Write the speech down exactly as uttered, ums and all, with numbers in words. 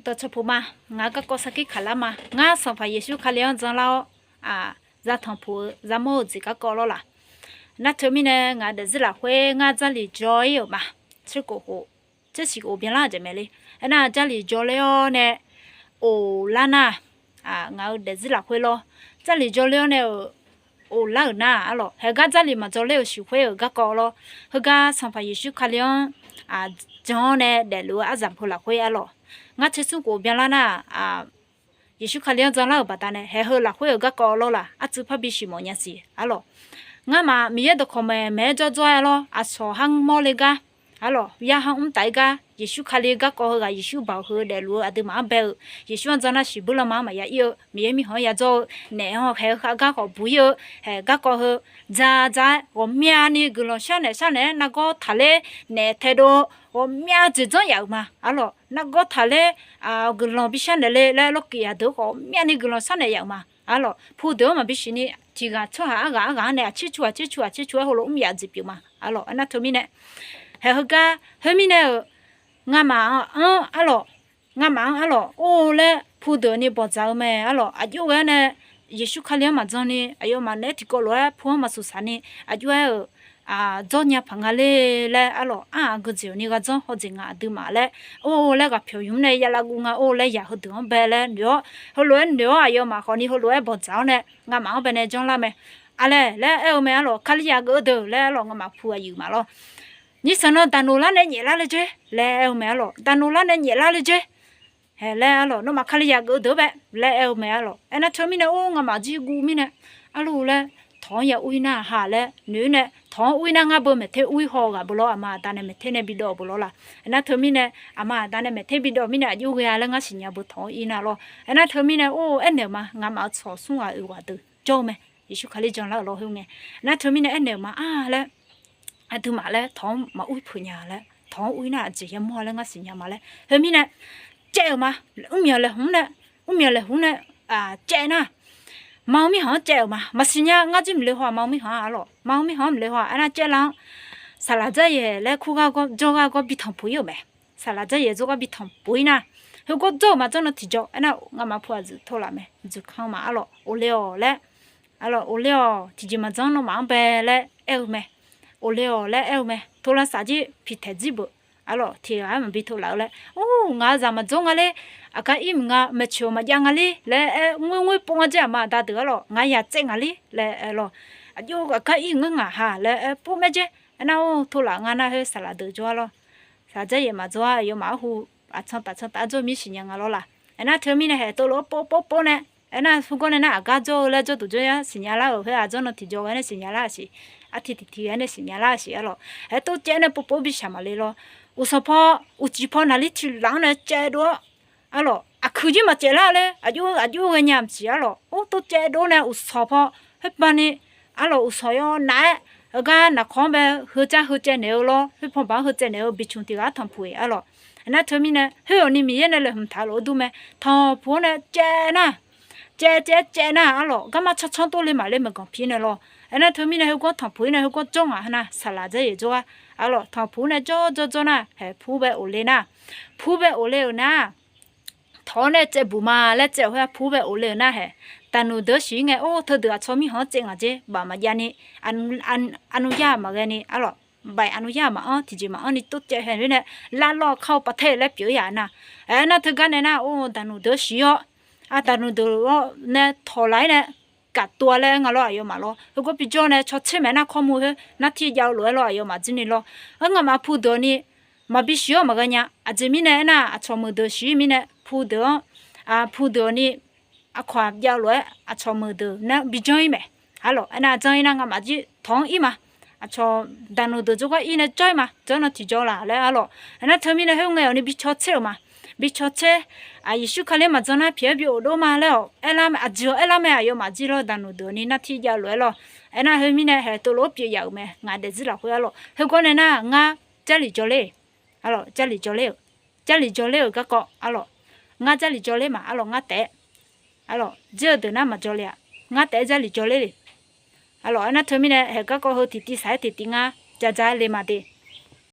Dawqcawq puq ma, ngaq-euq garkawv sarkir kaqlar ma. Ngar Sanqpaq Yeqsur Kali-anr janlar-awr, aq, zatanq puq-eu zaqmawr-eu jeq garkawv lawr laq. Nar teumirnae ngaq daefzir lafkhoer ngar Jarlif jawr-ir-euq ma. Tserkhof khof, tsersiq khof byanlar-eu jeq maeq le. Aernar Jarlif jawrler-awr nae of lar nar, ngaq-euq daefzir lafkhoer lawr, Jarlif jawrler-awr nae-euq of lar-euq nar arlawq, haegar Jarlif maqjawrler-euq siqkhoer-euq garkawv lawr, heugar Sanqpaq Yeqsur Kali-anr jan-awr nae daefluf-eu aryamq heu lafkhoer arlawq, ngar tser smr khof byanlar nar-aq, Yeqsur Kali-anr janlar-euq baqdanae haeq heu lafkhoer-euq garkawv lawr laq, artsuiv parbi siq mawf nya siq arlawq. Ngamaf Miqyaer dawqkawq maeq maeq-aer jawr jawr-aer lawr, aqcawq ha mr mawrle gar arlawq, ya ha mr taf-ir gar, Yeqsur Kali garkawv heughaq Yeqsur baoq heu daefluf-eu aqduimaf-anr bae-euq, Yeqsur-anr janlar siq buir lanma-anr maqya ir-eu, Miqyaer mirkhanq-anr ya jawr-eu, naef-anr haeq-eu khav gar khawf buq ir-eu, haeq garkawv heu dza dza-aer ghawqmyani guiqlanq sharnaeq sharnaeq-aer nargawr taqler, naef taedov-eu ghawqmya jeq janr yaf-euq ma arlawq. Nargawr taqler, guiqlanq bi sharnaeq le laer lawrkiq yadeuq-anr khawf ghawqmyani guiqlanq sharnaeq yaf-euq ma arlawq. Pudeuq-anr maqbi siqni tiq ghaq tsawrhaq arghaq arghaq-anr nae aqcir cu aqcir cu aqcir cu-aer heulof mr yaf jeq pyeuf ma arlawq. Aernar teumirnae, haeq heugar khoermirnae-euq, ngamaf-anr arlawq, ngamaf-anr arlawq or laer pudeuq ni bawqdzaq-eu mae arlawq. Aqjox ghae-awr nae Yeqsur Kali-anr maqdzanni aqyawfmaf naeq-aer tiqkawv lof-aer pu-anr maqsuq saqni, aqjox-aer-euq, dzawr nya paq nga le laer arlawq, arhaq geujeq-awq ni ghaq dzanr hawjeq nga aqduimaf laer or laer ghaqpyawq ymq mr nae yalav guv nga or laer yaq heudeuq-anr bae laer noeq-awr, heulof-aer noeq-awr aqyawfmaf khawfni heulof-aer bawqdzaq-awr nae ngamaf-anr bae nae janrlar mae. Aqlaeq laer aer-eu mae arlawq, Kalizaq geuf-eu deuq laer arlawq, ngamaf pu aqyuif ma lawr. Nyiq sanq nan daqnoeq lar nae nyaeflar le jer laer aer-eu mae arlawq, daqnoeq lar nae nyaeflar le jer. Haeq laer arlawq, nawmaf Kalizaq geuf-eu deuq-anr bae laer aer-eu mae arlawq. Aernar teumirnae or ngamaf jir guv mirnae, arlawq laer tawq-anr ya ur-ir nar ha laer noeq-ir nae, tawq-anr ur-ir nar ngar beu maeqter ur-ir haw-eu ghaq beu lawr, aqma aqda nae maeqter nae bidawv-eu beu lawr laq. Aernar teumirnae aqma aqda nae maeqter bidawv mirnae aqjox ghae-a laer ngar siqnya beu tawq-anr ir nar lawr. Aernar teumirnae or aernaeq-euq ma, ngamaf-eu tsawq smr ghaq oeq ghaq deuq jawr-eu mae. Yeqsur Kali janlar-euq lawr khoer ngae. Aernar teumirnae aernaeq-euq ma-a laer, aqduimaf laer tawq-anr maqur peuq nya laer, tawq-anr ur-ir nar aqjeq yamawr-a laer ngar siqnya ma laer. Khoermirnae caev-euq ma, mrmyanq laeqhmq nae, mrmyanq laeqhmq nae caev nar, ma-eu mirkhanq-anr caev-euq ma. Maqsiq nya, ngar jir maqle haw-aq, ma-eu mirkhanq-anr arlawq, ma-eu mirkhanq-anr maqle haw-aq. Aernar caev lar-anr, saqlaq dzaryaeq laer kur gar jawr gar gawr bi tanqpuq-ir-euq mae. Saqlaq dzaryaeq jawr gar bi tanqpuq-ir nar, heugawr jawr-euq ma, jawr nan tiqjawr. Aernar ngamaf pu aqzuif tov laf mae, dzuif kan ma arlawq, of le-awq laer, arlawq of le-awq, tiqjeq maqdzanr nawmaf-anr bae laer aer-eu mae. Of le-awq laer aer-eu mae. Tov lavsav jir piqtaeq dzir beuq arlawq, tiq ghaq-aer maqbi tov laf-eu laer, or ngaq-eu zaq maqdzawr nga ler, aqgar ir mq nga, maeqtsoeq-euq maqjav nga ler laer aer ngoer ngoer pov nga jer, aqma aqda deuq arlawq, ngaq yaq caev nga ler laer aer lawr. Aqjox aqgar ir ngeur ngaq ha laer aer pov maer jer. Aernar or tov laf nga nar khoer saqlaq deuq jawr-a lawr. Saqlaq dzaryaeq maqdzawr-a, aqyawfmaf arhu aqcan taf can taf-aer jawr mir siqnya nga lawr laq. Aernar teumirnae haeq tov lof-aer pov pov pov nae, aernar heugawr nae nar aqgar jawr-eu laer jawrduq jawr-a siqnya lar-euq khoer, aqjawr nan tiqjawr ghae nae siqnya lar-a siq, artiv tiqtiv ghae nae siqnya lar-a siq arlawq. Haeq tov caev nae pov pov bi shaq maqle lawr. Uqsanq paw, uqcif paw naqlir tiq laf-anr nae caev dov-awr arlawq, aqkuiq jir maqcaev lar ler, aqjox aqjox ghae nya maqsiq arlawq. Or tov caev dov nae uqsanq paw, khoerpaw ni arlawq, uqsanq yawr nav-aer, heugar naqkawq-anr bae heu car heu caev naeq-eu lawr, khoerpaw baq-anr heu caev naeq-eu bicmq tiq ghaq-anr tanqpuq-iq arlawq. Aernar teumirnae khoer-awq ni Miqyaer nae laeqhmq taq-eu lof-aer dur mae. Tanqpuq-anr nae caev nar, caev caev caev nar arlawq, garma canr canr tov le maqle maeqganq pi nae lawr. Aernar teumirnae heugawr tanqpuq-ir nae heugawr jawr ngaq ha nar, saqlaq dzaryaeq jawr-a arlawq, tanqpuq-ir nae jawr jawr jawr nar haeq pur bae of le nar, pur bae of le-euq nar tawq-awr nae caevbuq ma laer caev-awq khoer-a, pur bae of le-euq nar haeq, daqnuq deuq-anr siq-ir ngae, or teudeuq aqcawq mirkhanq-anr caev ngaq jer baf maqjav ni, aqnuv yar maqghae ni arlawq, baef aqnuv yar maqanr tiqjeq maqanr ni tov caev hae-aer nae, lavlawv kar-eu pavtaer laer pyeuf-ir yaq nar. Aernar teugar nae nar, or daqnuq deuq-anr siq-awr, aqdaqnuq deuq-awr nae tawqlaf-ir nae gaqtov-a laer aer nga lawr, aqyawfmaf lawr. Heugawr bijawr nae caw tser maeq nar kawrmu khoer nartir jav-eu lof-aer lawr, aqyawfmaf jir ni lawr. Aer ngamaf pudeuq-awq ni maqbi siq-awr maqghae nya. Aqjeq mirnae aernar, aqcawq meuqdeuq siq-ir mirnae pudeuq-anr, pudeuq-awq ni aqkawq-aq jav-eu lof-aer aqcawq meuqdeuq nar bijanr-ir mae. Arlawq, aernar janr-ir nar ngamaf jir tawq-anr ir ma. Aqcawq daqnuq deuq jawrgar ir nae janr-ir ma, jawr nan tiqjawr laf laer arlawq. Aernar teumirnae khoerngae-awq ni bi caw tser-euq ma. Bi caw tser, Yeqsur Kali maqdzanr nar pyaeq-aer bi of dov ma laer-awq aerlar mae, aqjeq-awq aerlar mae, aqyawfmaf jir lawr, daqnuq deuq-awq ni nartir jav-eu lof-aer lawr. Aernar khoermirnae haeq tov lof-aer pyeuf yaf-euq mae, ngaq daefzir lafkhoer arlawq. Heugawr nae nar ngar Jarlif jawrler, arlawq, Jarlif jawrler-euq, Jarlif jawrler-euq garkawv arlawq. Ngar Jarlif jawrler ma arlawq, ngar taef-aer arlawq, dzer-eu deuq nar maqjawr le-aq, ngar taef-aer Jarlif jawrler le. Arlawq, aernar teumirnae haeq garkawv heu tiqtiv saq-aer tiqtiv ngar ja ja-aer le ma de.